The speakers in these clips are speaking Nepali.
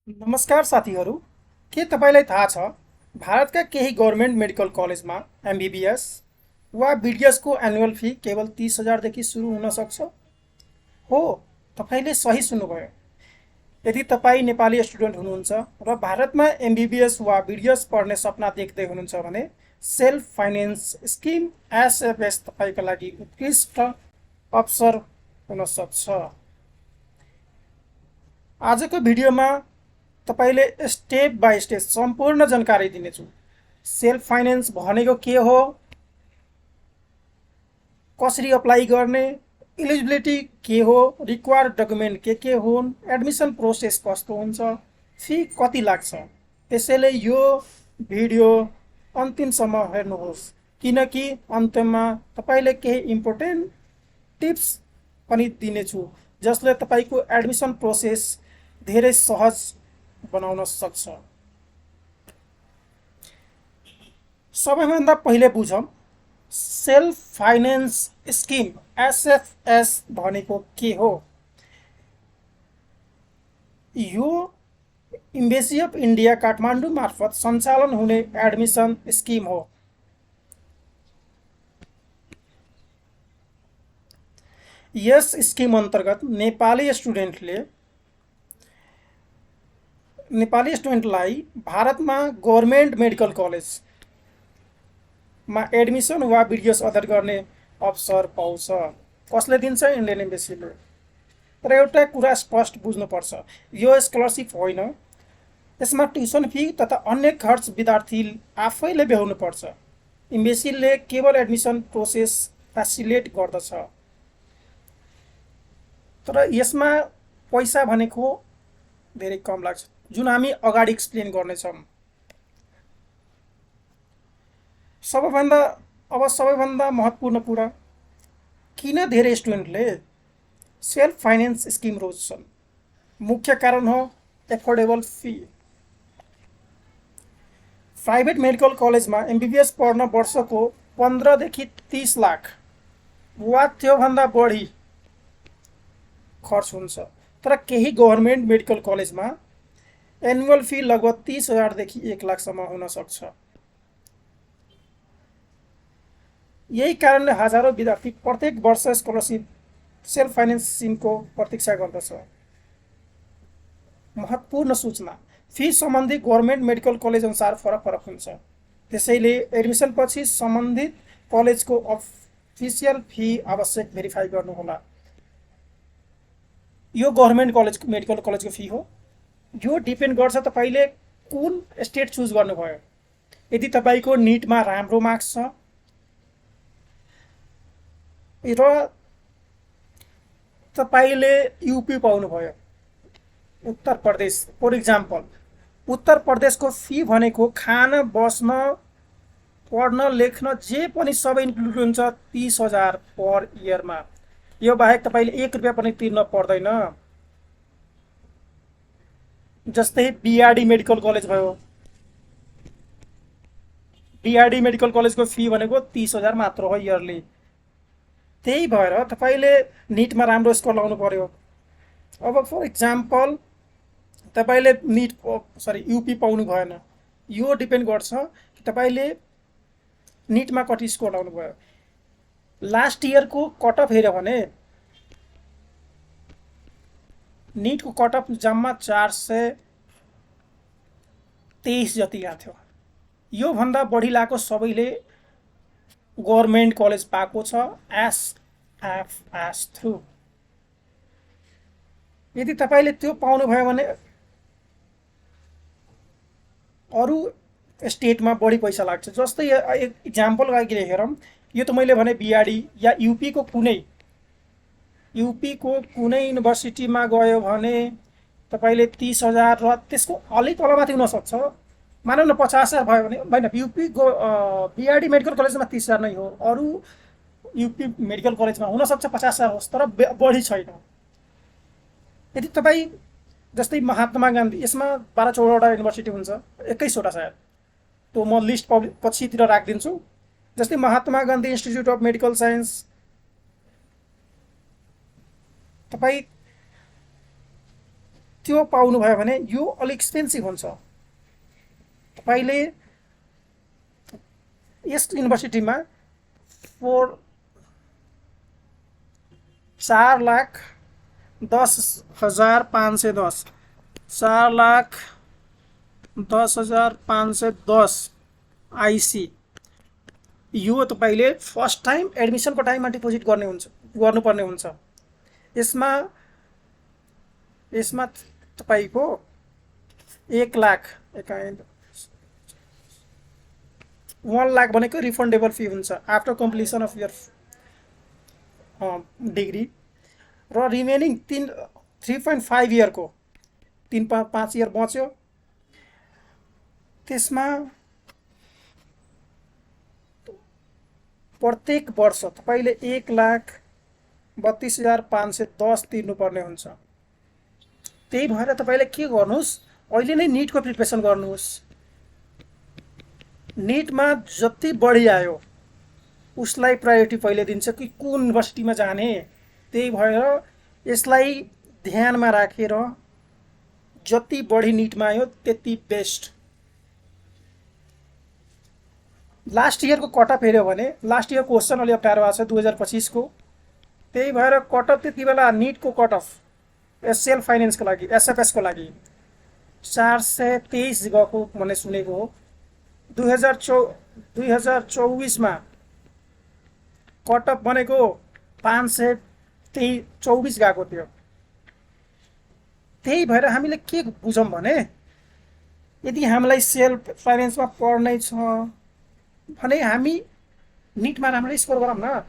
नमस्कार साथीहरू, के तपाईँलाई थाहा छ भारतका केही गभर्मेन्ट मेडिकल कलेजमा एमबिबिएस वा बिडिएसको एनुअल फी केवल 30,000देखि सुरु हुन सक्छ? हो, तपाईँले सही सुन्नुभयो। यदि तपाईँ नेपाली स्टुडेन्ट हुनुहुन्छ र भारतमा एमबिबिएस वा बिडिएस पढ्ने सपना देख्दै हुनुहुन्छ भने सेल्फ फाइनेन्स स्किम एसएफएस तपाईँका लागि उत्कृष्ट अवसर हुन सक्छ। आजको भिडियोमा तपाईँले स्टेप बाई स्टेप सम्पूर्ण जानकारी दिनेछु। सेल्फ फाइनेन्स भनेको के हो, कसरी अप्लाई गर्ने, इलिजिबिलिटी के हो, रिक्वायर्ड डकुमेन्ट के हुन्, एडमिसन प्रोसेस कस्तो हुन्छ, फी कति लाग्छ। त्यसैले यो भिडियो अन्तिमसम्म हेर्नुहोस्, किनकि अन्त्यमा तपाईँले केही इम्पोर्टेन्ट टिप्स पनि दिनेछु जसले तपाईँको एडमिसन प्रोसेस धेरै सहज बनाउन सक्छ। सबैभन्दा पहिले बुझौँ सेल्फ फाइनेन्स स्किम एसएफएस भनेको के हो। यो इम्बेसी अफ इन्डिया काठमाडौँ मार्फत सञ्चालन हुने एडमिसन स्किम हो। यस स्किम अन्तर्गत नेपाली स्टुडेन्टलाई भारतमा गभर्मेन्ट मेडिकल कलेजमा एडमिसन वा बिडिएस अध्ययन गर्ने अवसर पाउँछ। कसले दिन्छ? इन्डियन एम्बेसीले। तर एउटा कुरा स्पष्ट बुझ्नुपर्छ, यो स्कलरसिप होइन। यसमा ट्युसन फी तथा अन्य खर्च विद्यार्थी आफैले बेहोर्नुपर्छ। एम्बेसीले केवल एडमिसन प्रोसेस फेसिलिटेट गर्दछ। तर यसमा पैसा भनेको धेरै कम लाग्छ, जुन हामी अगाडि एक्सप्लेन गर्नेछौँ। सबैभन्दा महत्त्वपूर्ण कुरा, किन धेरै स्टुडेन्टले सेल्फ फाइनेन्स स्किम रोज्छन्? मुख्य कारण हो एफोर्डेबल फी। प्राइभेट मेडिकल कलेजमा एमबिबिएस पढ्न वर्षको 15 देखि 30 लाख वा त्योभन्दा बढी खर्च हुन्छ। तर केही गभर्मेन्ट मेडिकल कलेजमा एनुअल फी लगभग 30,000देखि 1 लाखसम्म हुन सक्छ। यही कारणले हजारौँ विद्यार्थी प्रत्येक वर्ष स्कलरसिप सेल्फ फाइनेन्स स्किमको प्रतीक्षा गर्दछ। महत्त्वपूर्ण सूचना, फी सम्बन्धी गभर्मेन्ट मेडिकल कलेज अनुसार फरक हुन्छ। त्यसैले एडमिसन पछि सम्बन्धित कलेजको अफिसियल फी आवश्यक भेरिफाई गर्नुहोला। यो गभर्मेन्ट कलेज मेडिकल कलेजको फी हो। यो डिपेन्ड गर्छ तपाईँले कुन स्टेट चुज गर्नुभयो। यदि तपाईँको निटमा राम्रो मार्क्स छ र तपाईँले युपी पाउनुभयो, उत्तर प्रदेश फर इक्जाम्पल, उत्तर प्रदेशको फी भनेको खान बस्न पढ्न लेख्न जे पनि सबै इन्क्लुड हुन्छ 30,000 पर इयरमा। यो बाहेक तपाईँले 1 रुपियाँ पनि तिर्न पर्दैन। जस्तै बिआरडी मेडिकल कलेज भयो, बिआरडी मेडिकल कलेजको फी भनेको 30,000 मात्र हो इयरली। त्यही भएर तपाईँले निटमा राम्रो स्कोर लाउनु पर्यो। अब फर इक्जाम्पल तपाईँले युपी पाउनु भएन। यो डिपेन्ड गर्छ कि तपाईँले निटमा कति स्कोर लाउनु भयो। लास्ट इयरको कटअफ हेऱ्यो भने निटको कटअफ जम्मा 423 जति गएको थियो। योभन्दा बढी लागेको सबैले गभर्मेन्ट कलेज पाएको छ एसएफएस थ्रु। यदि तपाईँले त्यो पाउनुभयो भने अरू स्टेटमा बढी पैसा लाग्छ। जस्तै इक्जाम्पल लागि हेरौँ, यो त मैले भने बिआरडी या युपीको कुनै युनिभर्सिटीमा गयो भने तपाईँले 30,000 र त्यसको अलिक तलमाथि हुनसक्छ। मानौँ न 50,000 भयो भने होइन, बिआरडी मेडिकल कलेजमा 30,000 नै हो। अरू युपी मेडिकल कलेजमा हुनसक्छ 50,000 होस्, तर बढी छैन। यदि तपाईँ जस्तै महात्मा गान्धी, यसमा 12-14वटा युनिभर्सिटी हुन्छ, 21वटा सायद, त्यो म लिस्ट पछितिर राखिदिन्छु। जस्तै Mahatma Gandhi institute of medical science, तपाईँ त्यो पाउनुभयो भने यो अलिक एक्सपेन्सिभ हुन्छ। तपाईँले यस युनिभर्सिटीमा 4,10,510 4,10,510 आइसी यो तपाईँले फर्स्ट टाइम एडमिसनको टाइममा डिपोजिट गर्नुपर्ने हुन्छ। यसमा तपाईँको 1,00,000 भनेको रिफन्डेबल फी हुन्छ after completion of year degree र रिमेनिङ 3.5 इयरको 3-5 इयर बच्यो। त्यसमा प्रत्येक वर्ष तपाईँले 1,32,510 तिर्नुपर्ने हुन्छ। त्यही भएर तपाईँले के गर्नुहोस्, अहिले नै निटको प्रिपरेसन गर्नुहोस्। निटमा जति बढी आयो उसलाई प्रायोरिटी पहिले दिन्छ कि कुन युनिभर्सिटीमा जाने। त्यही भएर यसलाई ध्यानमा राखेर जति बढी निटमा आयो त्यति बेस्ट। लास्ट इयरको कटअफ हेऱ्यो भने लास्ट इयर क्वेसन अलि अप्ठ्यारो आएको छ 2025 को। त्यही भएर कटअफ त्यति बेला निटको कटअफ एसएल फाइनेन्सको लागि एसएफएसको लागि 423 गएको भन्ने सुनेको हो। 2024 मा कटअफ भनेको 524 गएको थियो। त्यही भएर हामीले के बुझौँ भने यदि हामीलाई सेल्फ फाइनेन्समा पढ्नै छ भने हामी निटमा राम्रै स्कोर गरौँ न।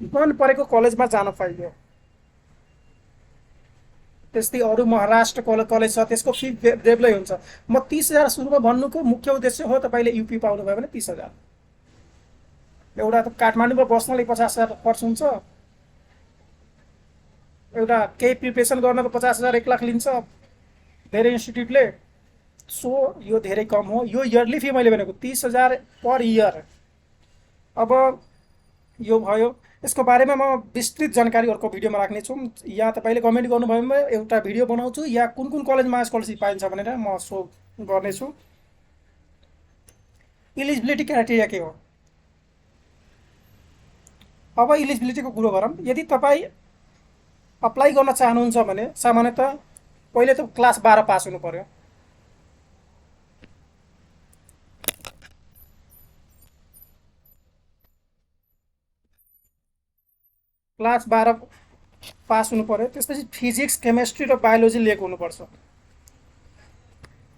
मन परेको कलेजमा जान पाइयो। त्यस्तै अरू महाराष्ट्र कलेज छ त्यसको फी डेभलै हुन्छ। म 30,000 सुरुमा भन्नुको मुख्य उद्देश्य हो तपाईँले युपी पाउनुभयो भने 30,000। एउटा त काठमाडौँमा बस्नलाई 50,000 खर्च हुन्छ, एउटा केही प्रिपरेसन गर्न त 50,000 1 लाख लिन्छ धेरै इन्स्टिट्युटले। सो यो धेरै कम हो। यो इयरली फी मैले भनेको 30,000 पर इयर। अब यो भयो। यसको बारेमा म विस्तृत जानकारी अर्को भिडियोमा राख्नेछु। या तपाईँले कमेन्ट गर्नुभयो भने एउटा भिडियो बनाउँछु या कुन कुन कलेजमा स्कलरसिप पाइन्छ भनेर म सो गर्नेछु। इलिजिबिलिटी क्राइटेरिया के हो? अब इलिजिबिलिटीको कुरो गरौँ। यदि तपाईँ अप्लाई गर्न चाहनुहुन्छ भने सामान्यतः पहिले त क्लास 12 पास हुनु पर्यो। क्लास 12 पास हुनु पर्यो। त्यसपछि फिजिक्स केमिस्ट्री र बायोलोजी लिएको हुनुपर्छ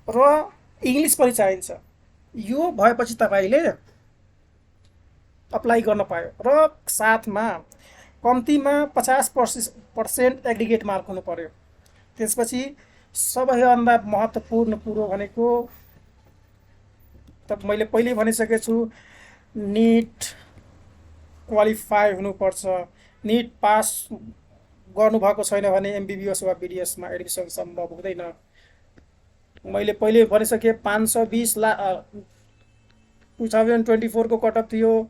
र इङ्ग्लिस पनि चाहिन्छ। यो भएपछि तपाईँले अप्लाई गर्न पायो र साथमा कम्तीमा 50% एग्रिगेट मार्क हुनु पर्यो। त्यसपछि सबैभन्दा महत्त्वपूर्ण कुरो भनेको त मैले पहिल्यै भनिसकेको छु, निट क्वालिफाई हुनुपर्छ। निट पास गर्नुभएको छैन भने एमबिबिएस वा बिडिएसमा एडमिसन सम्भव हुँदैन। मैले पहिले भनिसकेँ 520 लाख 2024 को कटअफ थियो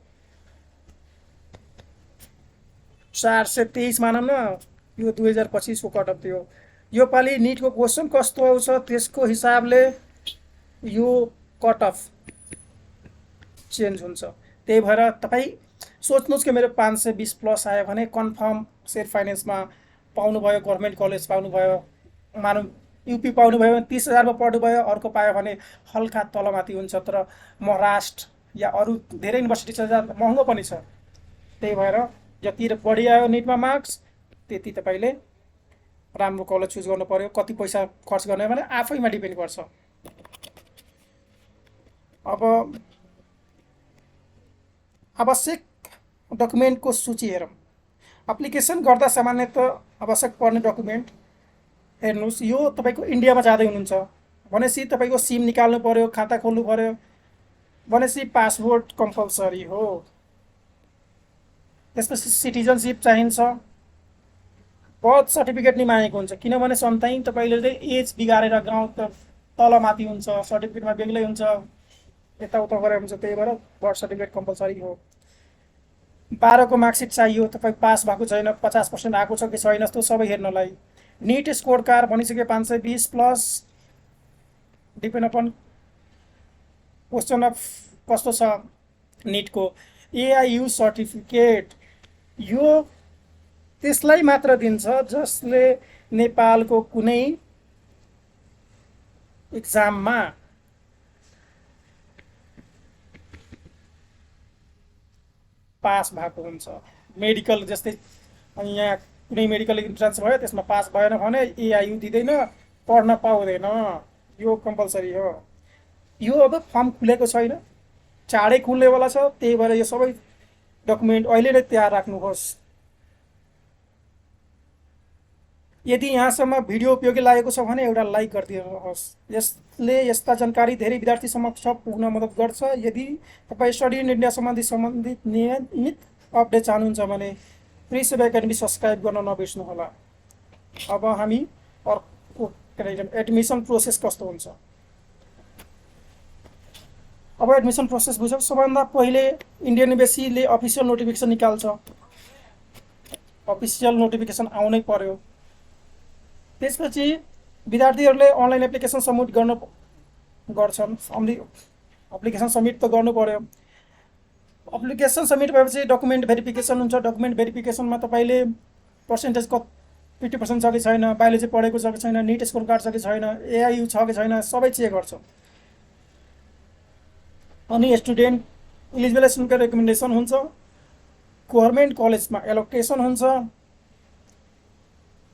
423 मानौँ न। यो 2025 को कटअफ थियो। यो पालि निटको क्वेसन कस्तो आउँछ त्यसको हिसाबले यो कटअफ चेन्ज हुन्छ। त्यही भएर तपाईँ सोच्नुहोस् कि मेरो 520 प्लस आयो भने कन्फर्म सेल्फ फाइनेन्समा पाउनुभयो, गभर्मेन्ट कलेज पाउनुभयो, मानौँ युपी पाउनुभयो भने 30,000 मा पढ्नुभयो। अर्को पायो भने हल्का तलमाथि हुन्छ, तर महाराष्ट्र या अरू धेरै युनिभर्सिटी छ जहाँ महँगो पनि छ। त्यही भएर जति बढी आयो निटमा मार्क्स त्यति तपाईँले राम्रो कलेज चुज गर्नु पर्यो। कति पैसा खर्च गर्ने भने आफैमा डिपेन्ड गर्छ। अब आवश्यक डकुमेन्टको सूची हेरौँ। एप्लिकेसन गर्दा सामान्यतः आवश्यक पर्ने डकुमेन्ट हेर्नुहोस्। यो तपाईँको इन्डियामा जाँदै हुनुहुन्छ भनेपछि तपाईँको सिम निकाल्नु पर्यो, खाता खोल्नु पर्यो भनेपछि पासपोर्ट कम्पलसरी हो। त्यसपछि सिटिजनसिप चाहिन्छ। बर्थ सर्टिफिकेट नि मागेको हुन्छ किनभने समटाइम तपाईँले एज बिगारेर गाउँ त तलमाथि हुन्छ, सर्टिफिकेटमा बेग्लै हुन्छ, यताउता गरेर हुन्छ। त्यही भएर बर्थ सर्टिफिकेट कम्पलसरी हो। 12 को मार्कसिट चाहियो। तपाईँ पास भएको छैन, 50% आएको छ कि छैन त्यो सबै हेर्नलाई। निट स्कोर कार्ड भनिसके 520 plus depend upon question of कस्तो छ निटको। एआइयु सर्टिफिकेट यो त्यसलाई मात्र दिन्छ जसले नेपालको कुनै इक्जाममा पास भएको हुन्छ। मेडिकल जस्तै यहाँ कुनै मेडिकल इन्ट्रान्स भयो त्यसमा पास भएन भने एआइयु दिँदैन, पढ्न पाउँदैन, यो कम्पलसरी हो। यो अब फर्म खुलेको छैन, चाँडै खुल्नेवाला छ, त्यही भएर यो सबै डकुमेन्ट अहिले नै तयार राख्नुहोस्। यदि यहाँसम्म भिडियो उपयोगी लागेको छ भने एउटा लाइक गरिदिनुहोस्। यसले यस्ता जानकारी धेरै विद्यार्थी समक्ष पुग्न मद्दत गर्छ। यदि तपाईँ स्टडी इन इन्डिया सम्बन्धित नियमित अपडेट चाहनुहुन्छ भने प्रिन्स एकाडेमी सब्सक्राइब गर्न नबिर्स्नुहोला। अब हामी अर्को एडमिसन प्रोसेस कस्तो हुन्छ। अब एडमिसन प्रोसेस बुझौँ। सबभन्दा पहिले इन्डियन एम्बेसीले अफिसियल नोटिफिकेसन निकाल्छ। अफिसियल नोटिफिकेसन आउनै पर्यो। त्यसपछि विद्यार्थीहरूले अनलाइन एप्लिकेसन सबमिट गर्छन्। एप्लिकेसन सबमिट त गर्नु पर्यो। एप्लिकेसन सबमिट भएपछि डकुमेन्ट भेरिफिकेसन हुन्छ। डकुमेन्ट भेरिफिकेसनमा तपाईँले पर्सेन्टेज 50% छ कि छैन, बायोलोजी पढेको छ कि छैन, निट स्कोर कार्ड छ कि छैन, एआइयु छ कि छैन, सबै चेक गर्छ। अनि स्टुडेन्ट इलिजिबिलिटीको रेकमेन्डेसन हुन्छ। गभर्मेन्ट कलेजमा एलोकेसन हुन्छ।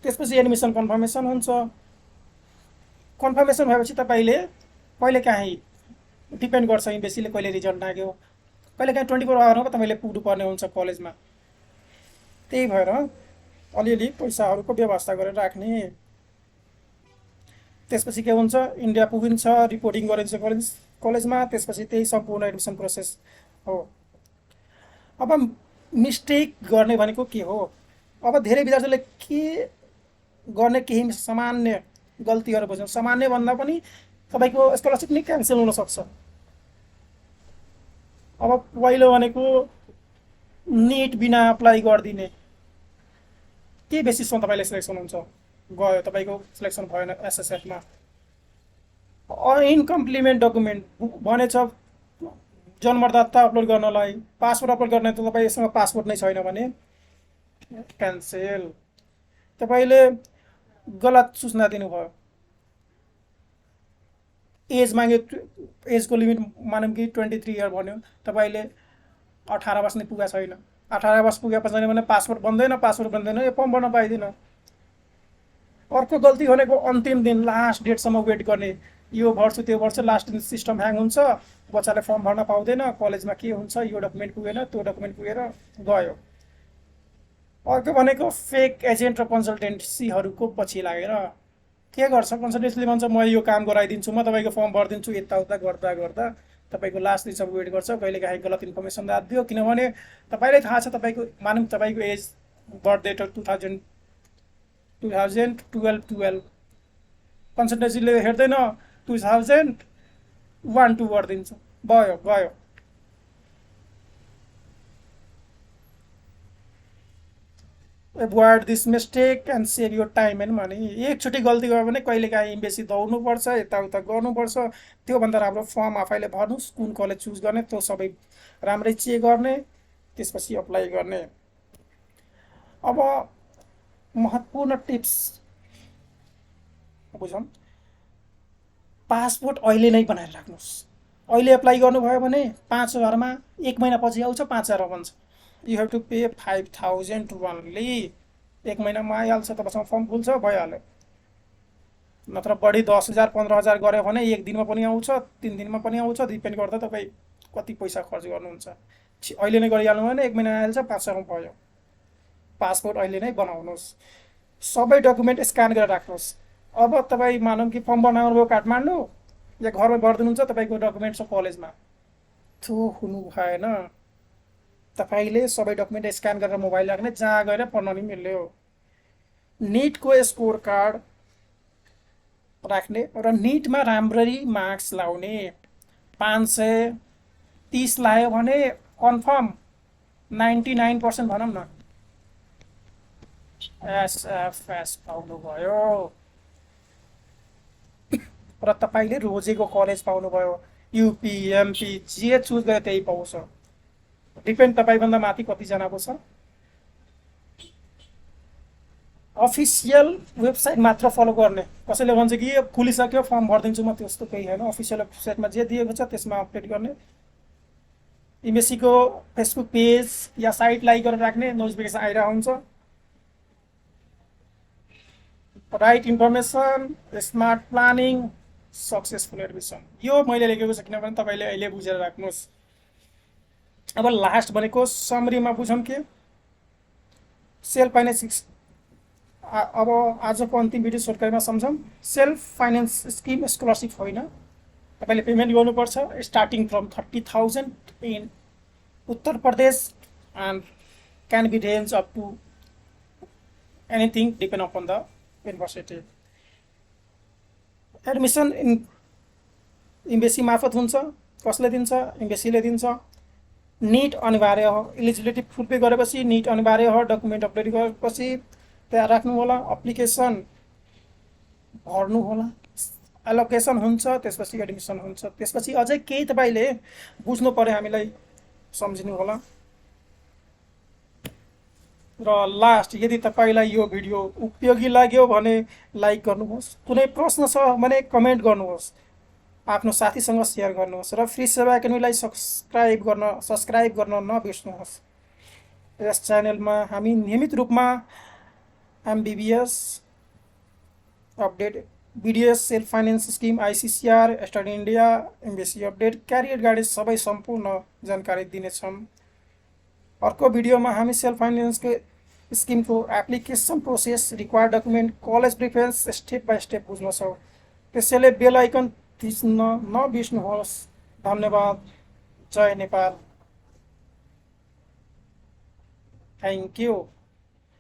त्यसपछि एडमिसन कन्फर्मेसन हुन्छ। कन्फर्मेसन भएपछि तपाईँले कहिलेकाहीँ डिपेन्ड गर्छ एम्बेसीले कहिले रिजल्ट लाग्यो, कहिलेकाहीँ 24 आवरमा तपाईँले पुग्नुपर्ने हुन्छ कलेजमा। त्यही भएर अलिअलि पैसाहरूको व्यवस्था गरेर राख्ने। त्यसपछि के हुन्छ, इन्डिया पुगिन्छ, रिपोर्टिङ गरिन्छ कलेजमा। त्यसपछि त्यही सम्पूर्ण एडमिसन प्रोसेस हो। अब मिस्टेक गर्ने भनेको के हो। अब धेरै विद्यार्थीले के गर्ने केही सामान्य गल्तीहरू बुझ्नु। सामान्य भन्दा पनि तपाईँको स्कलरसिप नै क्यान्सल हुनसक्छ। अब पहिलो भनेको निट बिना अप्लाई गरिदिने। के बेसिसमा तपाईँले सिलेक्सन हुन्छ, गयो तपाईँको सिलेक्सन भएन एसएसएफमा। इनकम्प्लिमेन्ट डकुमेन्ट भनेछ जन्मदत्ता अपलोड गर्नलाई, पासपोर्ट अपलोड गर्न त तपाईँसँग पासपोर्ट नै छैन भने क्यान्सेल। तपाईँले गलत सूचना दिनुभयो। एज माग्यो, एजको लिमिट मानौँ कि 23 इयर भन्यो, तपाईँले 18 वर्ष नै पुगेको छैन। 18 वर्ष पुगेको छैन भने पासपोर्ट बन्दैन, पासपोर्ट बन्दैन, यो फर्म भर्न पाइँदैन। अर्को गल्ती भनेको अन्तिम दिन लास्ट डेटसम्म वेट गर्ने। यो भर्छु त्यो भर्छु, लास्ट दिन सिस्टम ह्याङ हुन्छ, बच्चाले फर्म भर्न पाउँदैन, कलेजमा के हुन्छ, यो डकुमेन्ट पुगेन, त्यो डकुमेन्ट पुगेर गयो। अर्को भनेको फेक एजेन्ट र कन्सल्टेन्सीहरूको पछि लागेर के गर्छ, कन्सल्टेन्सीले भन्छ म यो काम गराइदिन्छु, म तपाईँको फर्म भरिदिन्छु, यताउता गर्दा गर्दा तपाईँको लास्ट दिनसम्म वेट गर्छ। कहिलेकाहीँ गलत इन्फर्मेसन दियो, किनभने तपाईँलाई थाहा छ तपाईँको मानौँ तपाईँको एज बर्थ डेट 2012 कन्सल्टेन्सीले हेर्दैन, 2001-2 गरिदिन्छ, भयो गयो। Avoid this mistake and save your time and money. एकचोटि गल्ती भयो भने कहिलेकाहीँ एम्बेसी दौड्नुपर्छ, यताउता गर्नुपर्छ। त्योभन्दा राम्रो फर्म आफैले भर्नुहोस्, कुन कलेज चुज गर्ने त्यो सबै राम्रै चेक गर्ने, त्यसपछि अप्लाई गर्ने। अब महत्त्वपूर्ण टिप्स बुझौँ। पासपोर्ट अहिले नै बनाएर राख्नुहोस्। अहिले एप्लाई गर्नुभयो भने 5,000मा 1 महिनापछि आउँछ, 5,000 भन्छ। You have to pay 5,000 only. 1 महिनामा आइहाल्छ, तपाईँसँग फर्म खुल्छ, भइहाल्यो। नत्र बढी 10,000 15,000 गऱ्यो भने 1 दिनमा पनि आउँछ, 3 दिनमा पनि आउँछ, डिपेन्ड गर्दा तपाईँ कति पैसा खर्च गर्नुहुन्छ। अहिले नै गरिहाल्नु भने 1 महिना आइहाल्छ, 5,000 भयो। पासपोर्ट अहिले नै बनाउनुहोस्। सबै डकुमेन्ट स्क्यान गरेर राख्नुहोस्। अब तपाईँ मानौँ कि फर्म बनाउनुभयो काठमाडौँ या घरमा भरिदिनुहुन्छ, तपाईँको डकुमेन्ट छ कलेजमा, त्यो हुनु भएन। तपाईँले सबै डकुमेन्ट स्क्यान गरेर मोबाइल राख्ने, जहाँ गएर पढ्न नि मिल्यो। निटको स्कोर कार्ड राख्ने र निटमा राम्ररी मार्क्स लाउने। 530 लायो भने कन्फर्म 99% भनौँ न, एसएफएस पाउनुभयो र तपाईँले रोजेको कलेज पाउनुभयो। युपी एमपी जे चुज गरे त्यही पाउँछ। डिपेन्ड तपाईँभन्दा माथि कतिजनाको छ। अफिसियल वेबसाइट मात्र फलो गर्ने। कसैले भन्छ कि यो खुलिसक्यो फर्म भरिदिन्छु म, त्यस्तो केही होइन। अफिसियल वेबसाइटमा जे दिएको छ त्यसमा अपडेट गर्ने। एमएससीको फेसबुक पेज या साइट लाइक गरेर राख्ने, नोटिफिकेसन आइरहेको हुन्छ। Right information, smart planning, successful admission. यो मैले लेखेको छ किनभने तपाईँले अहिले बुझेर राख्नुहोस्। अब लास्ट भनेको समरीमा बुझौँ के सेल्फ फाइनेन्स। अब आजको अन्तिम भिडियो सोर्टकटमा सम्झौँ। सेल्फ फाइनेन्स स्किम स्कलरसिप होइन। तपाईँले पेमेन्ट गर्नुपर्छ starting from 30,000 in Uttar Pradesh and can be range up to anything depend upon the university. Admission embassy मार्फत हुन्छ। कसले दिन्छ? एम्बेसीले दिन्छ। निट अनिवार्य हो। इलिजिबिलिटी फुल पे गरेपछि निट अनिवार्य हो। डकुमेन्ट अपलोड गरेपछि त्यहाँ राख्नु होला। एप्लिकेसन भर्नु होला। एलोकेसन हुन्छ, त्यसपछि एडमिसन हुन्छ। त्यसपछि अझै केही तपाईँले बुझ्नु पर्यो, हामीलाई सम्झिनु होला। र लास्ट, यदि तपाईँलाई यो भिडियो उपयोगी लाग्यो भने लाइक गर्नुहोस्। कुनै प्रश्न छ भने कमेन्ट गर्नुहोस्। आफ्नो साथीसँग सेयर गर्नुहोस् र फ्री सेवा एकाडेमीलाई सब्सक्राइब गर्न नबिर्स्नुहोस्। यस च्यानलमा हामी नियमित रूपमा MBBS update, BDS, self finance scheme, ICCR, study India, MBSC update, career guidance सबै सम्पूर्ण जानकारी दिनेछौँ। अर्को भिडियोमा हामी सेल्फ फाइनेन्सको स्किमको application process, required document, college preference step by step बुझ्नेछौँ। त्यसैले बेल आइकन थिच्न नबिर्स्नुहोस्। धन्यवाद। जय नेपाल। Thank you.